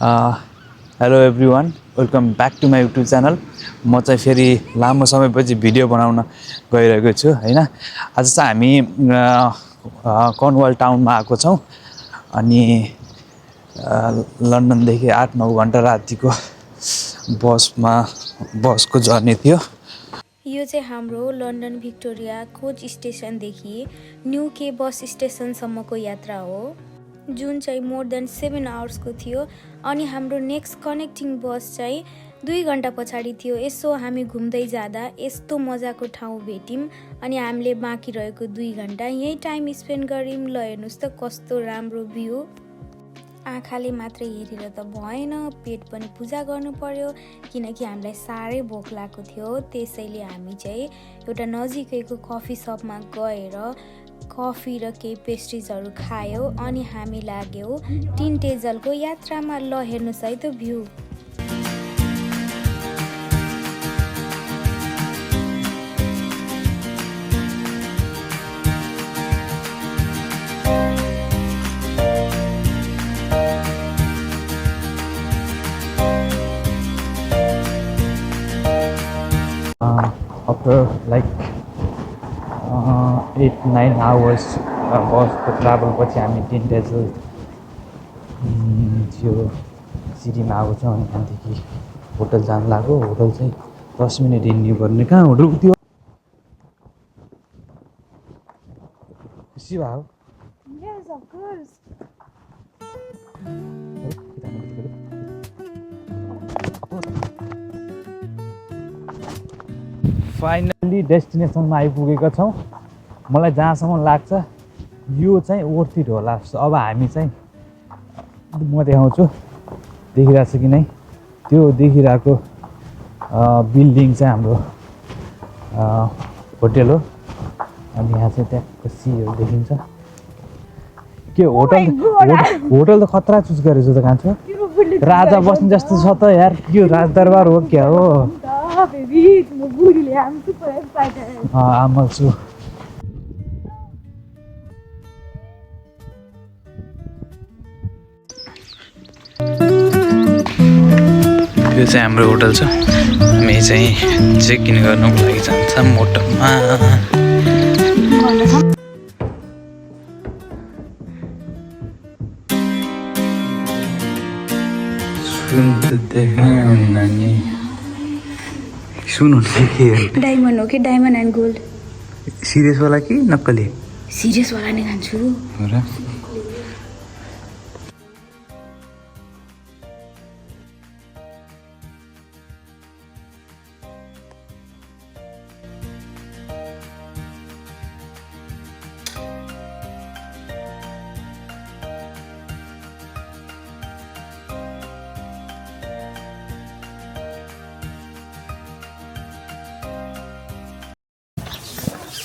Hello everyone, welcome back to my YouTube channel. म चाहिँ फेरि लामो समयपछि भिडियो बनाउन गइरहेको छु हैन। आज चाहिँ हामी कर्नवाल टाउनमा आएको छौँ अनि लन्डनदेखि 8-9 घन्टा रातिको बसको जर्नी थियो। यो चाहिँ हाम्रो लन्डन भिक्टोरिया कोच स्टेसनदेखि न्यू के बस स्टेसनसम्मको यात्रा हो, जुन चाहिँ मोर देन 7 आवर्सको थियो। अनि हाम्रो नेक्स्ट कनेक्टिङ बस चाहिँ 2 घन्टा पछाडि थियो। यसो हामी घुम्दै जाँदा यस्तो मजाको ठाउँ भेट्यौँ अनि हामीले बाँकी रहेको 2 घन्टा यहीँ टाइम स्पेन्ड गऱ्यौँ। ल हेर्नुहोस् त कस्तो राम्रो भ्यू। आँखाले मात्रै हेरेर त भएन, पेट पनि पूजा गर्नु पर्यो, किनकि हामीलाई साह्रै भोक लागेको थियो। त्यसैले हामी चाहिँ एउटा नजिकैको कफी सपमा गएर कफी र केही पेस्ट्रिजहरू खायौँ अनि हामी लाग्यौँ टिन्टेजलको यात्रामा। ल हेर्नुहोस् है त भ्यू। After like 8-9 hours बसको ट्राभल पछि हामी टिन्टेजल त्यो सिटीमा आएको छौँ अनि त्यहाँदेखि होटल जानु लाग्यो। होटल चाहिँ 10 मिनट हिँड्नु पर्ने। कहाँ होटल त्यो खुसी भयो। Yes, of course. फाइनली डेस्टिनेसनमा आइपुगेका छौँ। मलाई जहाँसम्म लाग्छ यो चाहिँ वर्थ इट होला। अब हामी चाहिँ म देखाउँछु, देखिरहेको छ कि नै त्यो देखिरहेको बिल्डिङ चाहिँ हाम्रो होटल हो। अनि यहाँ चाहिँ त्यहाँको सीहरू देखिन्छ। के होटल त खतरा चुज गरेछु त कान्छ। राजा बस्ने जस्तो छ त यार। यो राजदरबार हो क्या हो। आमा छु। यो चाहिँ हाम्रो होटल छ। हामी चाहिँ चेक इन गर्नको लागि जान्छौँ होटलमा। सुन डायमन्ड हो कि डायमन्ड एन्ड गोल्ड? सिरियस वाला कि नक्कली? सिरियस वाला नै खान्छु।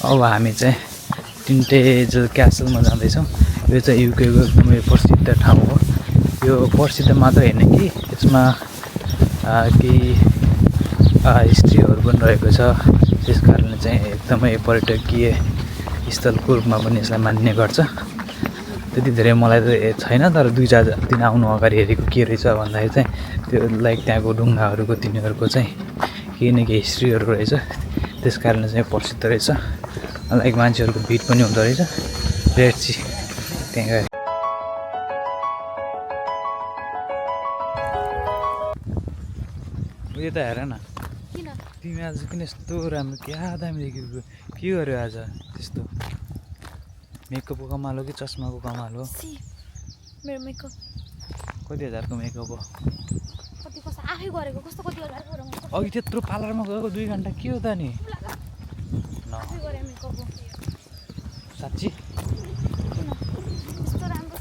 अब हामी चाहिँ टिन्टेजल क्यासलमा जाँदैछौँ। यो चाहिँ युकेको एकदमै प्रसिद्ध ठाउँ हो। यो प्रसिद्ध मात्र होइन कि यसमा केही हिस्ट्रीहरू पनि रहेको छ। त्यस कारणले चाहिँ एकदमै पर्यटकीय स्थलको रूपमा पनि यसलाई मान्ने गर्छ। त्यति धेरै मलाई त छैन, तर 2-4 दिन आउनु अगाडि हेरेको के रहेछ भन्दाखेरि चाहिँ त्यो लाइक त्यहाँको ढुङ्गाहरूको तिनीहरूको चाहिँ केही न केही हिस्ट्रीहरू रहेछ। त्यस कारणले चाहिँ प्रसिद्ध रहेछ। लाइक मान्छेहरूको भिड पनि हुँदो रहेछ। रेड सी त्यहाँ गएर उयो त हेर न, तिमी आज किन यस्तो राम्रो क्या दामी देखेको? के गर्यो आज त्यस्तो? मेकअपको कमाल हो कि चस्माको कमाल हो? मेरो मेकअप कति हजारको मेकअप हो? आफै गरेको कस्तो कति हजारको? अघि त्यत्रो पार्लरमा गएको 2 घन्टा के हो त नि? साँच्ची यस्तो राम्रो छ।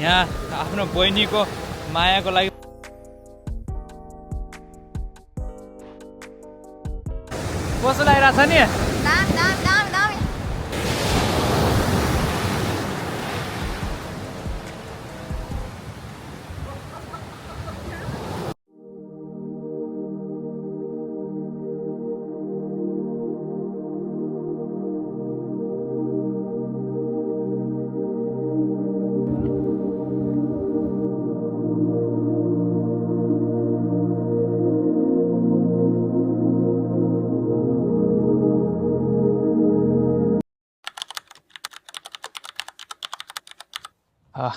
यहाँ आफ्नो बहिनीको मायाको लागि कस्तो लागिरहेछ नि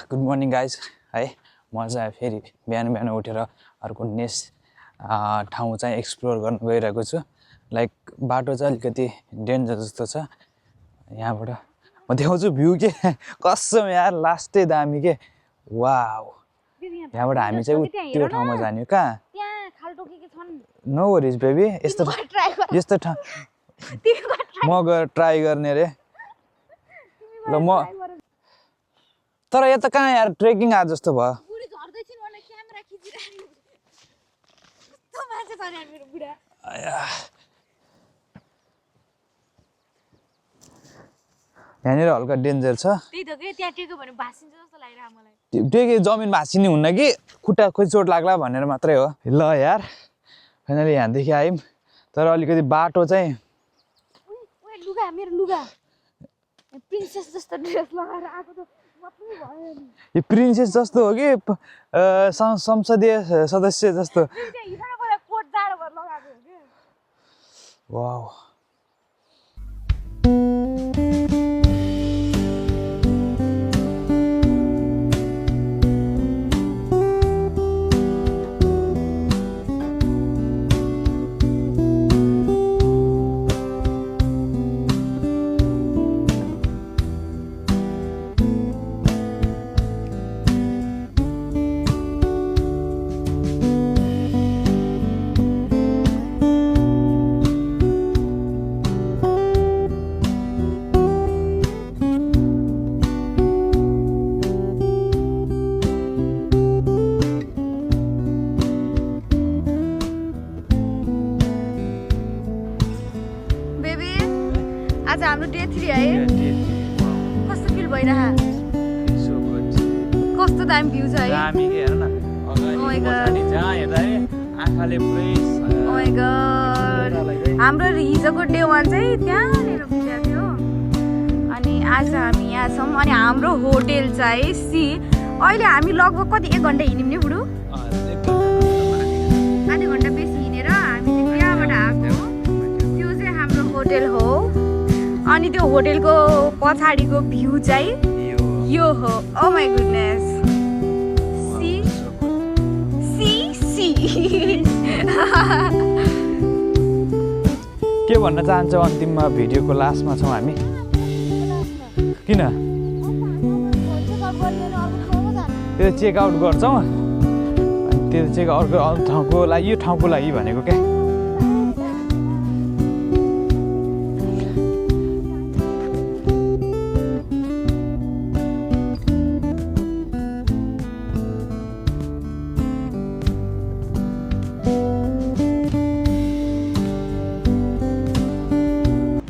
गुड मर्निङ गाइज है म चाहिँ फेरि बिहान बिहान उठेर अर्को नेक्स्ट ठाउँ चाहिँ एक्सप्लोर गर्न गइरहेको छु लाइक बाटो चाहिँ अलिकति डेन्जर जस्तो छ यहाँबाट म देखाउँछु भ्यू के कसम यार लास्टै दामी के वाउ यहाँबाट हामी चाहिँ त्यो ठाउँमा जाने हो कहाँ नो वरिज बेबी यस्तो ठाउँ म गएर ट्राई गर्ने रे ल म तर यता कहाँ यार ट्रेकिङ आज जस्तो भयो यहाँनिर हल्का डेन्जर छ टेके जमिन भाँसिने हुन्न कि खुट्टा खोइ चोट लाग्ला भनेर मात्रै हो ल यार फाइनली यहाँदेखि आयौँ तर अलिकति बाटो चाहिँ यो प्रिन्सेस जस्तो हो कि संसदीय सदस्य जस्तो वाउ आज हाम्रो डे 3 है कस्तो फिल भइरहेछ कस्तो दामी भ्यू छ है दामी के हेर न अगाडि पछाडी जहाँ हेर्दा आँखाले पुरै ओ माय गॉड हाम्रो हिजोको डे 1 चाहिँ त्यहाँनिर पुगेको थियो अनि आज हामी यहाँ छौँ अनि हाम्रो होटल चाहिँ सी अहिले हामी लगभग कति 1 घण्टा हिँड्यौँ नि बुढु आधा घण्टा बेसी हिँडेर हामी चाहिँ त्यहाँबाट आएको त्यो चाहिँ हाम्रो होटल हो अनि त्यो होटलको पछाडिको भ्यू चाहिँ यो हो oh my goodness see see see के भन्न चाहन्छौ अन्तिममा भिडियोको लास्टमा छौँ हामी किन त्यो चेकआउट गर्छौँ अनि त्यो चेकआउट अर्को ठाउँको लागि यो ठाउँको लागि भनेको क्या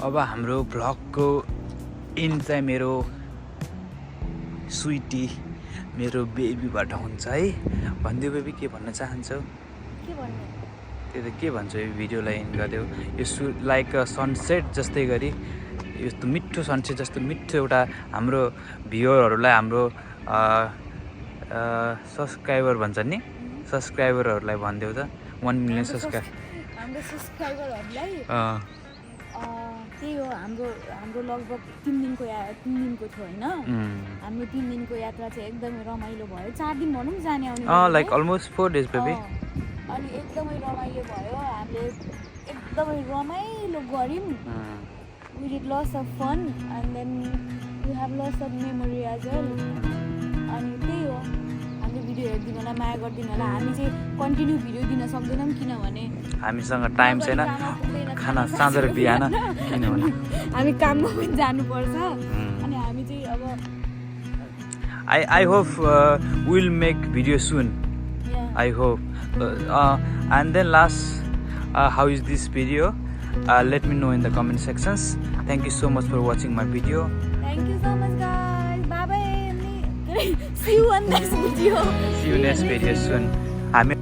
अब हाम्रो भ्लगको एन्ड चाहिँ मेरो स्विटी मेरो बेबीबाट हुन्छ है भनिदेऊ बेबी के भन्न चाहन्छौ के भन्नु त्यो त के भन्छ यो भिडियोलाई एन्ड गरिदेऊ यो लाइक सनसेट जस्तै गरी यस्तो मिठो सनसेट जस्तो मिठो एउटा हाम्रो भ्युअरहरूलाई हाम्रो सब्सक्राइबर भन्छ नि सब्सक्राइबरहरूलाई भनिदेऊ त 1 मिलियन हाम्रो सब्सक्राइबरहरूलाई त्यही हो हाम्रो लगभग 3 दिनको थियो होइन हाम्रो 3 दिनको यात्रा चाहिँ एकदमै रमाइलो भयो 4 दिन भनौँ जाने आउने लाइक अलमोस्ट 4 डेज बेबी अनि एकदमै रमाइलो भयो हामीले एकदमै रमाइलो गऱ्यौँ we did lots of fun and then we have lots of memory as well अनि त्यही हो हाम्रो भिडियो हेरिदिनु होला माया गरिदिनु होला हामी चाहिँ कन्टिन्यू भिडियो दिन सक्दैनौँ किनभने हामीसँग टाइम छैन खाना साँझ र बिहान किनभने हामी काममा पनि जानुपर्छ अनि हामी चाहिँ अब I hope we'll make video soon. Yeah. I hope. And then last, how is this video? Let me know in the comment sections. Thank you so much for watching my video. Thank you so much, guys. Bye bye. See you on next video. See you next video soon. हामी